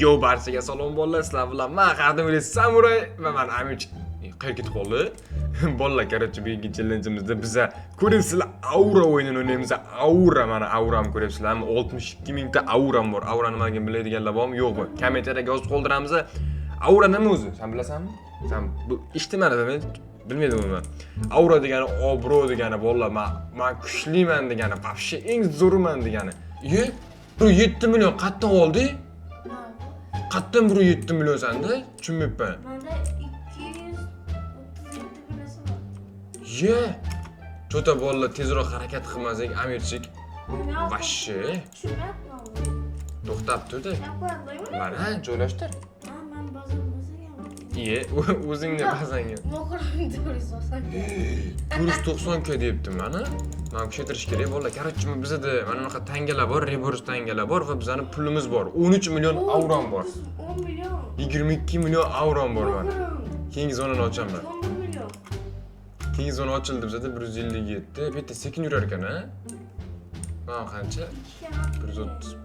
Yo, barchaga salom, bolalar, sizlar bilan man, Xardimli Samuray va man Amirch. Qayerga ketib qoldi? Bolalar, короче, bugungi challenge'imizda biza, ko'ryapsizlar, aura o'yinini o'ynaymiz. Aura, mana auram, ko'ryapsizlarmi? 62 mingta auram bor. Aura nimaligini biladiganlar bormi, yo'qmi? Kommentariyaga yozib qoldiramiz. Aura nima o'zi? San bilasanmi? San bu eshitmadim, men bilmaydim umuman. Aura degani obro' degani, bolalar, man kuchliman degani, вообще eng zo'riman degani. Iye, 1,7 million qayerdan olding? Qayerdan 1,7 million sanda? Tushunmayapman. Manda 237 birasi bor. Ye. Что-то, bolalar, tezroq harakat qilmasak, Amirchik, вообще Tushunmayapman. to'xtab turdi. Sen qo'yadimi? Mana, joylashtir. Ha, man bozor bo'lsam. Iye, o'zingni bazangga. Mo'qirim 490. 490 k deyapti mana. Mana, kuchaytirish kerak, bolalar. Короче, bizada mana bunaqa tangalar bor, rebirth tangalar bor va bizani pulimiz bor. 13 million auram bor. 10 million. 22 million auram bor mana. Mo'qirim. Keyingi zonani ochaman. 11 million. Keyingi zona ochildi bizada, 157. Bu yerda sekin yurar ekan, a? Mana qancha? 130,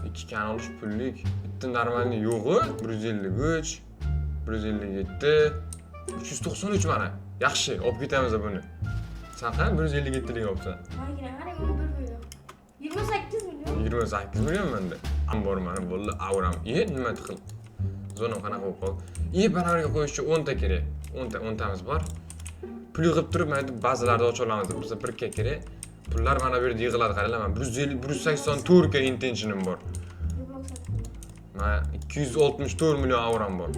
ikki kan olish pullik. Bitta нормальный yo'g'i 153, 157, 393 mana. Yaxshi, olib ketamiz buni. San qani 157 lik olibsan? Mangina qarang, 11 million. 28 million. 28 million menda. Am bor mana, bo'ldi, auram. Iye, nima qil? Zonam qanaqa bo'lib qoldi? Iye, baravariga qo'yish uchun 10 ta kerak. 10 ta, 10 tamiz bor. Pul yig'ib turib, mana bu bazalarda ocha olamiz. Bizga 1 k kerak. Pullar mana bu yerda yig'iladi, qaranglar, mana 150, 184 k intentionim bor. Mana 264 million auram bor.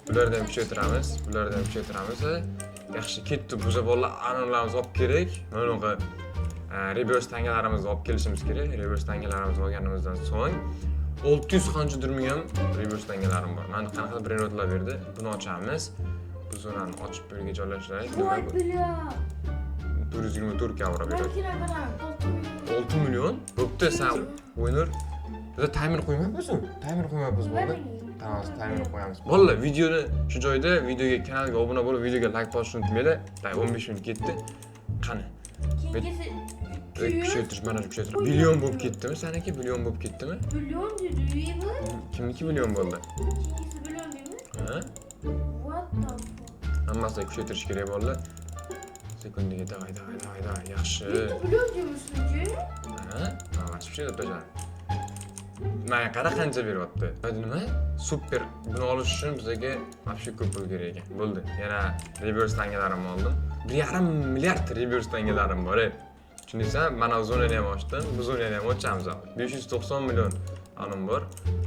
Bularni ham kuchaytiramiz, bularni ham kuchaytiramiz. Yaxshi, ketdi. Biza, bolalar, anonlarimizni olib kerak. Mana bunaqa rebirth tangalarimizni olib kelishimiz kerak. Rebirth tangalarimizni olganimizdan so'ng 600 qanchadir ming ham rebirth tangalarim bor. Mana qanaqa brainrotlar berdi. Buni ochamiz. Bu zonani ochib, bu yerga joylashtiraylik. Nima Voy bu? бля. 424 k aura beradi. Mangina qarang, 6 million. 6 million? Bo'pti, san o'ynar. Biz taymer qo'ymabmiz-ku? Taymer qo'ymabmiz, bo'ldi. Tamam, taymer qo'yamiz. Bolalar, videoni shu joyda, videoga, kanalga obuna bo'lib, videoga like bosishni unutmanglar. Так, 15 minut ketdi. Qani? Keyingisi Kuchaytirish, mana shu kuchaytirish. Billion bo'lib ketdimi saniki? Billion bo'lib ketdimi? Billion dedi, bu. Kimniki billion bo'ldi? Keyingisi billion deymi? Ha? What the fuck? Hammasini kuchaytirish kerak, bolalar. Sekundiga, давай, давай, давай, давай. Yaxshi. Bitta billion deymiz-ku. Ha? Mana shu bajar. Mana qara, qancha beryapti. Hadi, nima? Super. Buni olish uchun bizga вообще ko'p pul kerak ekan. Bo'ldi. Yana rebirth tangalarimni oldim. 1,5 milliard rebirth tangalarim bor, ey. Tushundingizmi? Mana zonani ham ochdim. Bu zonani ham ochamiz. 590 million anim bor.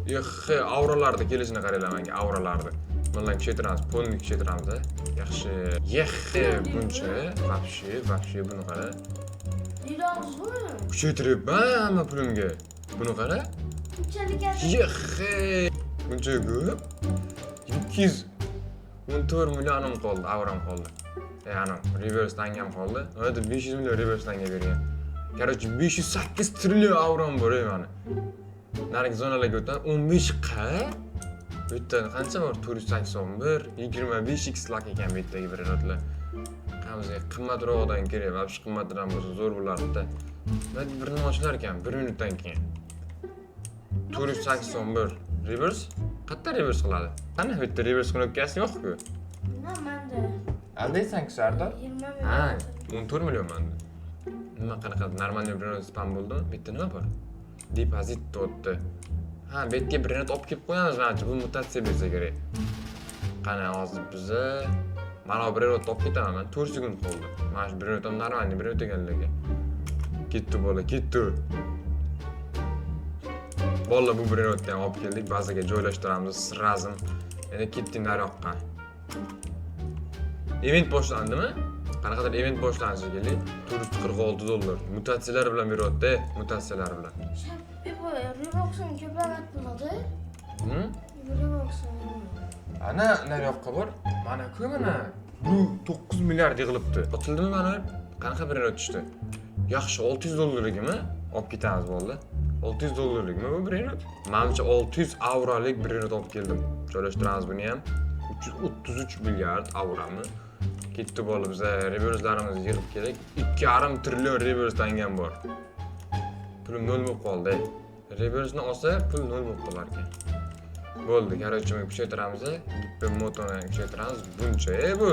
Eh, auralarni kelishini qaranglar menga, auralarni. Bundan kuchaytiramiz, polni kuchaytiramiz, a. Yaxshi. Yex, buncha, вообще, вообще buni qara. Deyapsizmi? Kuchaytiryapman hamma pulimga. Buni qara. Bunchalik. Yexe! Buncha ko'p. 214 millionim qoldi, auram qoldi. E, ana, rebirth tangam qoldi. Mana 500 million rebirth tanga bergan. Короче, 508 trillion auram bor, ey, mani. Narigi zonalarga o'taman. 15 q. Bu yerda qancha bor? 481, 25 x lak ekan bu yerdagi brainrotlar. Qamizga qimmatrog'idan kerak, вообще qimmatroq bo'lsa zo'r bo'lardi. Bir nima ochilar ekan 1 minutdan keyin. 481 rebirth. Qayerda rebirth qiladi? Qani, bu yerda rebirth knopkasi yo'q-ku. Nima manda? Aldaysan-ku, Sardor. 20 million. Ha, 14 million manda. Nima, qanaqa нормальный brainrot spam bo'ldimi? Bu yerda nima bor? Depozit deyapti. Ha, bu yerga brainrot olib kelib qo'yamiz, manimcha, bu mutatsiya bersa kerak. Qani, hozir biza mana bu brainrotni olib ketaman man. 4 sekund qoldi. Mana shu brainrot ham нормальный brainrot ekanligi. Ketdi, bola, ketdi. Bolalar, bu brainrotni ham olib keldik, bazaga joylashtiramiz сразу. Endi ketdik nariyoqqa. Event boshlandimi? Qanaqadir event boshlandi shekilli. 446 dollar. Mutatsiyalar bilan beryapti, mutatsiyalar bilan. Bu Roblox'un ko'proq bo'ladi. Roblox'un. Ana, nariyoqqa bor. Mana ku, mana. Bu 9 milliard yig'ilibdi. Ochildimi mana? Qanaqa brainrot tushdi? Yaxshi, 600 dollarligimi? Olib ketamiz, bo'ldi. 600 dollarlikmi bu brainrot? Manimcha, 600 auralik brainrot olib keldim. Joylashtiramiz buni ham. 333 milliard aurami? Ketdi, bola, biza rebirthlarimizni yig'ib kerak. 2,5 trillion rebirth tangam bor. Pulim nol bo'lib qoldi. Reversni olsa pul nol bo'lib qolar ekan. Bo'ldi, короче, kuchaytiramiz. Gipmotoni kuchaytiramiz. Buncha, bu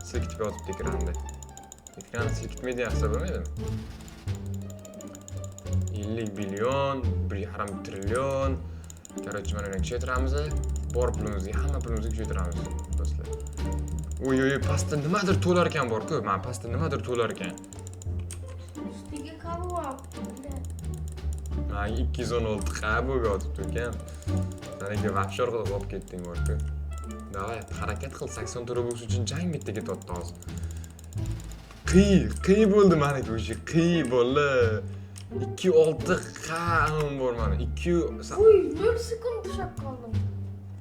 silkitib yotibdi ekranda. Ekranni silkitmaydigan qilsa bo'lmaydimi? 50 billion, 1,5 trillion. Короче, mana buni kuchaytiramiz. Bor pulimizni, hamma pulimizni kuchaytiramiz, do'stlar. Oy, oy, pastda nimadir to'lar ekan bor-ku. Mana pastda nimadir to'lar ekan. Ustiga kavob. Mana 216 qa bo'lib yotibdi ekan. Saniki вообще orqada qolib ketding bor-ku. Давай, harakat qil. 84 Robux uchun jang bitta ketyapti hozir. Qiy, qiy bo'ldi maniki уже, qiy bo'ldi. 2.6 qa bor mana. 2 Uy, 0 sekund tashlab qoldim.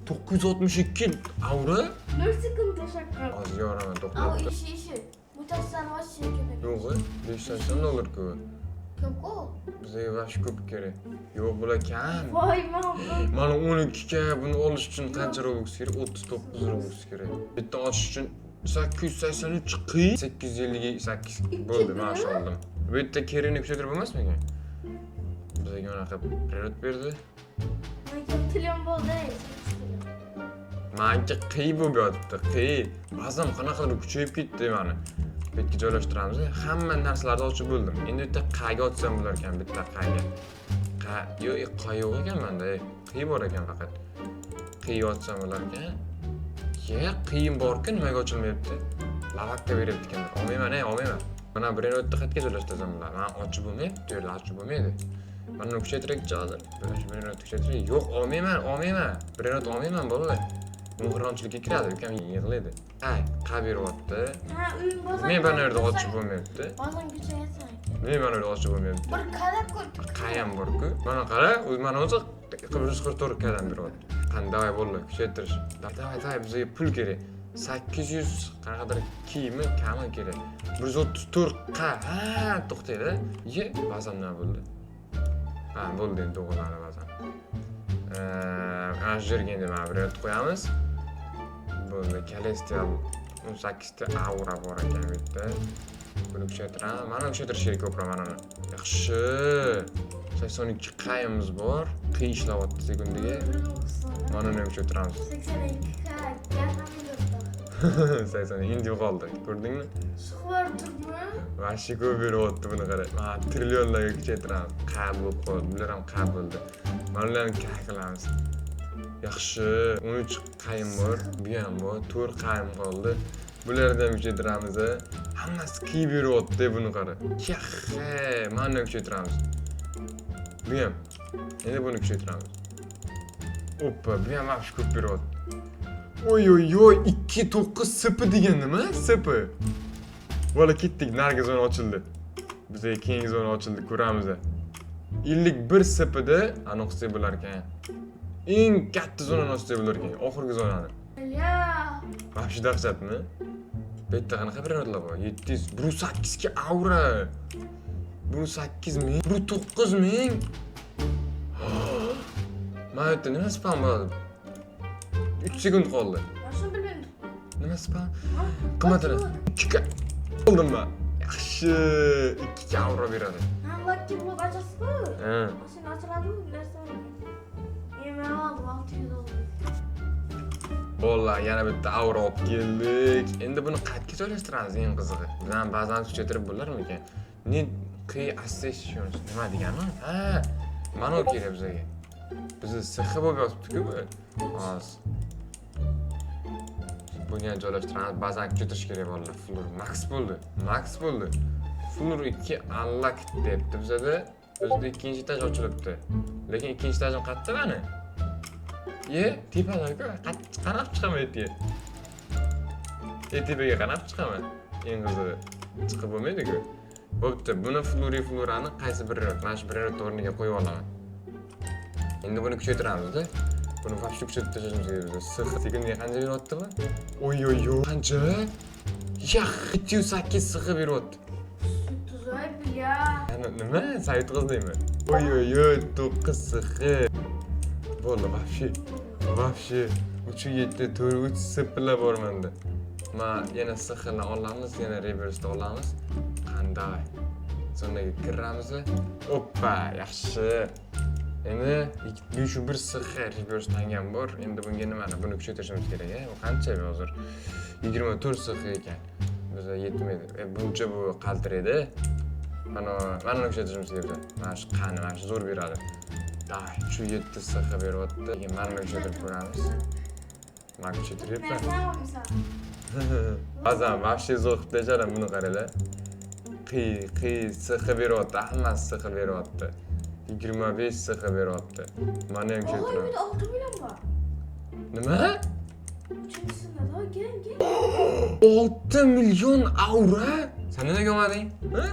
962 aura. 0 sekund tashlab qoldim. Hozir yoraman, Au, to'xtab. ishi ishi. Mutatsiyani ochish kerak. Yo'q, 580 dollar-ku. Ko'p-ku. Bizga вообще ko'p kerak. Yo'q, bular kam. Voy, man Mana 12 ga buni olish uchun qancha Robux kerak? 39 Robux kerak. Bitta ochish uchun 883 qiy 858 bo'ldi, mana shu oldim. Bu yerda kerakni kuchaytirib bo'lmasmikan? Bizga unaqa природ berdi. Menga trillion bo'ldi. 8 trillion. Manki qiy bo'lib yotibdi, qiy. Ba'zan qanaqadir kuchayib ketdi mani. Bu yerga joylashtiramiz. Hamma narsalarni ochib bo'ldim. Endi bitta qaga ochsam bo'lar ekan, bitta qaga. Qa, yo'q, qa yo'q ekan menda. Qiy bor ekan faqat. Qiy ochsam bo'lar ekan. Ye, qiyin bor-ku, nimaga ochilmayapti? Lavakka beryapti ekan. Olmayman, ey, olmayman. Mana brainrotni qayerga joylashtirsam bo'ladi? Mana ochib bo'lmayapti, bu yerda ochib bo'lmaydi. Mana uni kuchaytiraylikchi hozir. Brainrotni kuchaytiray. Yo'q, olmayman, olmayman. Brainrot olmayman, bolalar. Muhronchilikka kiradi, ukam yig'laydi. Ay, qa beryapti. Ha, uyim bozor. Men mana yerda ochib bo'lmayapti. Bozor kuchayasan. Men mana yerda ochib bo'lmayapti. Bir qadam ko'p. Qayam bor-ku. Mana qara, o'zi mana o'zi 144 kadam beryapti. Qani, давай bo'ldi, kuchaytirish. Давай, давай, bizga pul kerak. 800 qanaqadir kiyimi kami kerak. 134 qa. Ha, to'xtanglar. Ye, ba'zan nima bo'ldi? Ha, bo'ldi endi to'g'rilandi ba'zan. Ana shu yerga endi mana bir yerga qo'yamiz. Bo'ldi, Celestial 18 ta aura bor ekan bu yerda. Buni kuchaytiramiz. Mana kuchaytirish kerak ko'proq mana uni. Yaxshi. 82 qayimiz bor. Qiy ishlayapti sekundiga. Mana uni kuchaytiramiz. 82 ka. 80 endi yo'qoldi. Ko'rdingmi? Suxvar turibmi? Вообще ko'p beryapti buni qara. Mana trillionlarga kuchaytiramiz. Qa bo'lib qoldi. Bular ham qa bo'ldi. Mana ularni ka qilamiz. Yaxshi. 13 qayim bor. Bu ham bor. 4 qayim qoldi. Bularni ham kuchaytiramiz. Hammasi kiyib beryapti buni qara. Yaxshi. Mana kuchaytiramiz. Bu ham. Endi buni kuchaytiramiz. Oppa, bu ham вообще ko'p beryapti. Oy oy oy, 2.9 SP degan nima? SP. Bola ketdik, narigi zona ochildi. Bizga keyingi zona ochildi, ko'ramiz. 51 SPda aniq qilsak bo'lar ekan. Eng katta zonani ochsak bo'lar ekan, oxirgi zonani. Ya. Вообще dahshatmi? Bu yerda qanaqa brainrotlar bor? 700, 108 ga aura. 108 ming, 109 ming. Mana bu yerda nima spam bo'ladi? 3 sekund qoldi. Men shuni bilmayman. Nima spam? Ha? Qimmatini. 2 ga oldim man. Yaxshi, 2 ga aura beradi. Ha, lucky block ochasiz-ku. Ha. Shuni ochiladi-ku, narsa bor ekan. Men oldim, 600 oldim. Bolalar, yana bitta aura olib keldik. Endi buni qayerga joylashtiramiz eng qizig'i? Bizdan ba'zan kuchaytirib bo'larmikan? Ne qiy associations nima degani? Ha, mana u kerak bizga. Bizni SX bo'lib yotibdi-ku bu. Hozir. Buni ham joylashtiramiz. Ba'zan kuchaytirish kerak bolalar. Floor max bo'ldi. Max bo'ldi. Floor 2 unlocked debdi bizada. Bizda ikkinchi etaj ochilibdi. Lekin ikkinchi etajim qayerda mani? Ye, tepada-ku. Qanaqa chiqaman ertaga? Tepaga qanaqa chiqaman? Eng qizig'i. Chiqib bo'lmaydi-ku. Bo'pti, buni fluri florani qaysi bir mana shu bir o'rniga qo'yib olaman. Endi buni kuchaytiramiz-da. Buni вообще kuchaytirib tashlashimiz kerak biz. SX sekundiga qancha beryapti bu? Oy oy oy, qancha? Yax, 708 SX beryapti. Tuzay бля. Yana nima? San yutqizdingmi? Oy oy oy, 9 SX. Bo'ldi, вообще. Вообще 3 7 4 3 SPlar bor menda. Ma yana SXni olamiz, yana reversni olamiz. Qanday? Zonaga kiramiz. Oppa, yaxshi. Endi 501 SX reverse tangam bor. Endi bunga nimani? Buni kuchaytirishimiz kerak, a? Bu qancha hozir? 24 SX ekan. Bizga yetmaydi. Buncha bu qaltiraydi. Mana uni kuchaytirishimiz kerak. Mana shu qani, mana shu zo'r beradi. Давай, shu 7 SX beryapti. Keyin mana buni kuchaytirib ko'ramiz. Man kuchaytiryapman. Narsani olmaysan. Ba'zan вообще zo'r qilib tashladi, buni qaranglar. Qiy, qiy, SX beryapti, hammasi SX beryapti. 25 SX beryapti. Mana ham Oy, kuchaytiraman. bir 6 million bor. Nima? Uchinchisida da gel gel. 6 million aura? Sen nimaga olmading? Ha?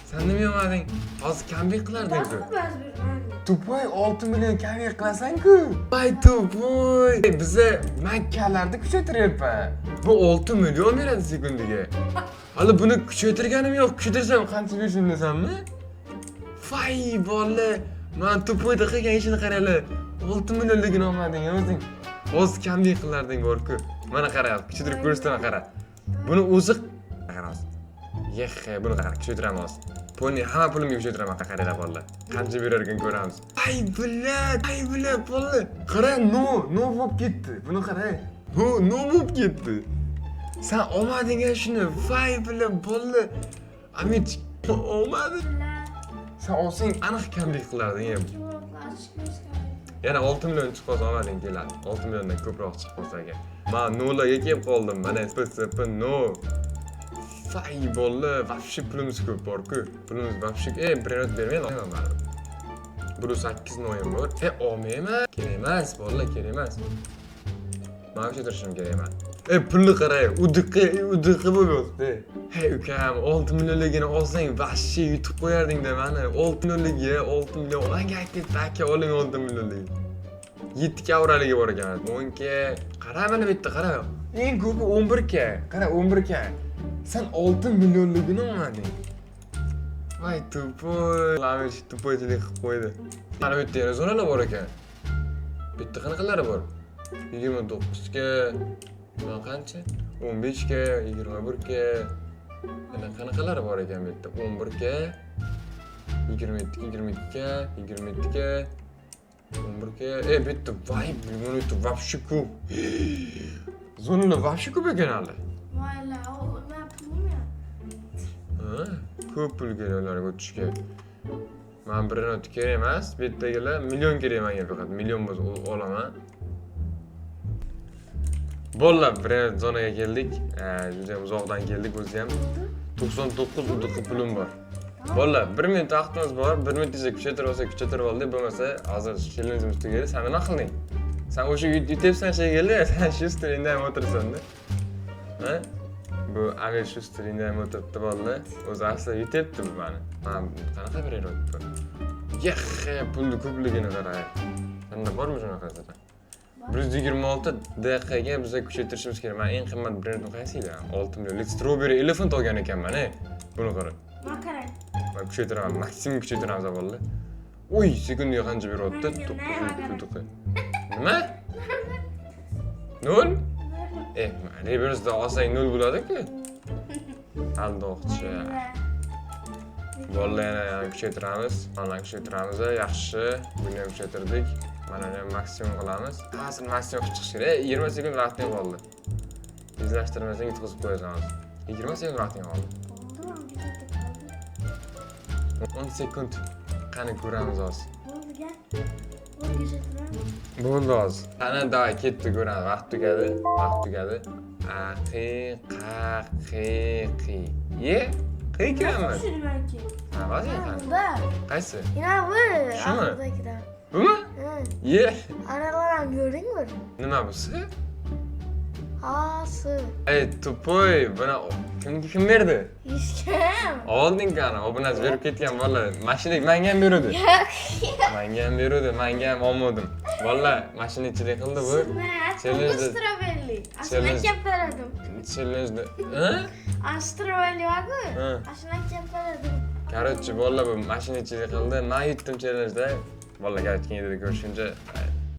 Sen nimaga olmading? Hozir comeback qilarding-ku. Ba'zi ba'zi bir man. Тупой, 6 million comeback qilasan-ku. Voy тупой. Biza makkalarni kuchaytiryapman. Bu 6 million beradi sekundiga. Hali buni kuchaytirganim yo'q. Kuchaytirsam qancha berishini bilasanmi? Voy bola, man тупой da qilgan ishini qaranglar. 6 millionligini olmading o'zing. Hozir comeback qilarding bor-ku. Mana qara, kuchaytirib ko'rsataman, qara. Buni o'zi qaramiz. Yexe, buni qara, kuchaytiraman hozir. Pulni hamma pulimga kuchaytiraman, qaranglar bolalar. Qancha berar ekan ko'ramiz. Ay блядь, ay блядь, bolalar. Qara, no, no bo'lib ketdi. Buni qara. No, no bo'lib ketdi. Sen olmading a shuni. Voy блядь, bolalar. Amit olmadi. Sen olsang aniq comeback qilarding. Ya. Yana 6 million chiqib qolsa omading keladi. 6 milliondan ko'proq chiqib qolsa agar. Man nolaga kelib qoldim. Mana PSP no. Voy bolalar, вообще pulimiz ko'p bor-ku. Pulimiz вообще, brainrot bermaydi, olmayman baribir. 108 noyim bor. Olmayman. Kerak emas, bolalar, kerak emas. Man kuchaytirishim kerak emas. Pulni qara, udiqi, udiqi bo'lib yotibdi. Hey ukam, 6 millionligini olsang, вообще yutib qo'yarding-da mani. 6 millionligi, 6 million. Manga aytdi, aka, oling 6 millionligi. 7 k auraligi bor ekan. 10 k. Qara, mana bu yerda qara. Eng ko'pi 11 k. Qara, 11 k. Sen 6 millionligini olmading. Voy тупой. Lamir тупой chilik qilib qo'ydi. Mana bu yerda yana zonalar bor ekan. Bu yerda qanaqalari bor? 29 ga, mana qancha? 15 ga, 21 ga. Yana qanaqalari bor ekan bu yerda? 11 ga, 27 ga, 22 ga, 27 ga, 11 ga. Bu yerda voy, buni yerda вообще ko'p. Zonalar вообще ko'p ekan hali. Mayli, o man pulim yo'q. Ha, ko'p pul kerak ularga o'tishga. Man bir kerak emas, bu yerdagilar million kerak menga faqat. Million bo'lsa olaman. Bolalar, bir zonaga keldik. Juda ham uzoqdan keldik o'zi ham. 99 UDQ pulim bor. Bolalar, 1 minut vaqtimiz bor. 1 minut ichida kuchaytirib olsak, kuchaytirib oldik. Bo'lmasa, hozir challengeimiz tugadi. Sen nima qilding? Sen o'sha yutyapsan shekilli, sen shu stringda ham o'tirsan-da. Ha? Bu Amir shu stringda ham o'tiribdi bolalar. O'zi asli yutyapti bu mani. Man qanaqa bir yer bu? Yexe, pulni ko'pligini qara. Senda bormi shunaqa narsa? 126 daqiqaga biza kuchaytirishimiz kerak. Man eng qimmat brendni qaysi edi? 6 millionlik Strawberry Elephant olgan ekanman, ey. Buni qara. Man qarang. Man kuchaytiraman, maksimum kuchaytiramiz bolalar. Uy, sekundiga qancha beryapti? Nima? 9 UDQ. Nima? Nol? Reverse'da olsang nol bo'ladi-ku. Aldoqchi. Bolalar, yana kuchaytiramiz. Mana kuchaytiramiz, yaxshi. Buni ham kuchaytirdik. Mana buni ham maksimum qilamiz. Hammasini maksimum qilib chiqish kerak. 20 sekund vaqting qoldi. Tezlashtirmasang yutqizib qo'yasan hozir. 20 sekund vaqting qoldi. Bo'ldi, man kuchaytirib qoldi. 10 sekund. Qani ko'ramiz hozir. Bo'ldi, gel. Bo'ldi, kuchaytiraman. Bo'ldi hozir. Qani, давай, ketdi, ko'ramiz. Vaqt tugadi. Vaqt tugadi. A, qi, qa, qi, qi. Ye? Qi ekanmi? Tushunmanki. Ha, vaziyat qani? Bunda. Qaysi? Yine bu. Shumi? Oxiridagidan. Bumi? Hı. Ye. Aralar ham ko'rdingmi? Nima bu? S? Ha, S. Ey, тупой, buni kimga kim berdi? Hech kim. Olding qani, obunachi berib ketgan bolalar. Mashina menga ham beruvdi. Yo'q. Menga ham beruvdi, menga ham olmadim. Bolalar, mashina ichida qildi bu. Challenge. Strawberry. Ashuna Challenge. kelib berardim. Challenge. Ha? A, strawberry bor-ku. Ha. Ashuna kelib berardim. Короче, bolalar, bu mashina ichida qildi. Men yutdim challenge'da. Bolalar, короче, keyingi videoda ko'rishguncha.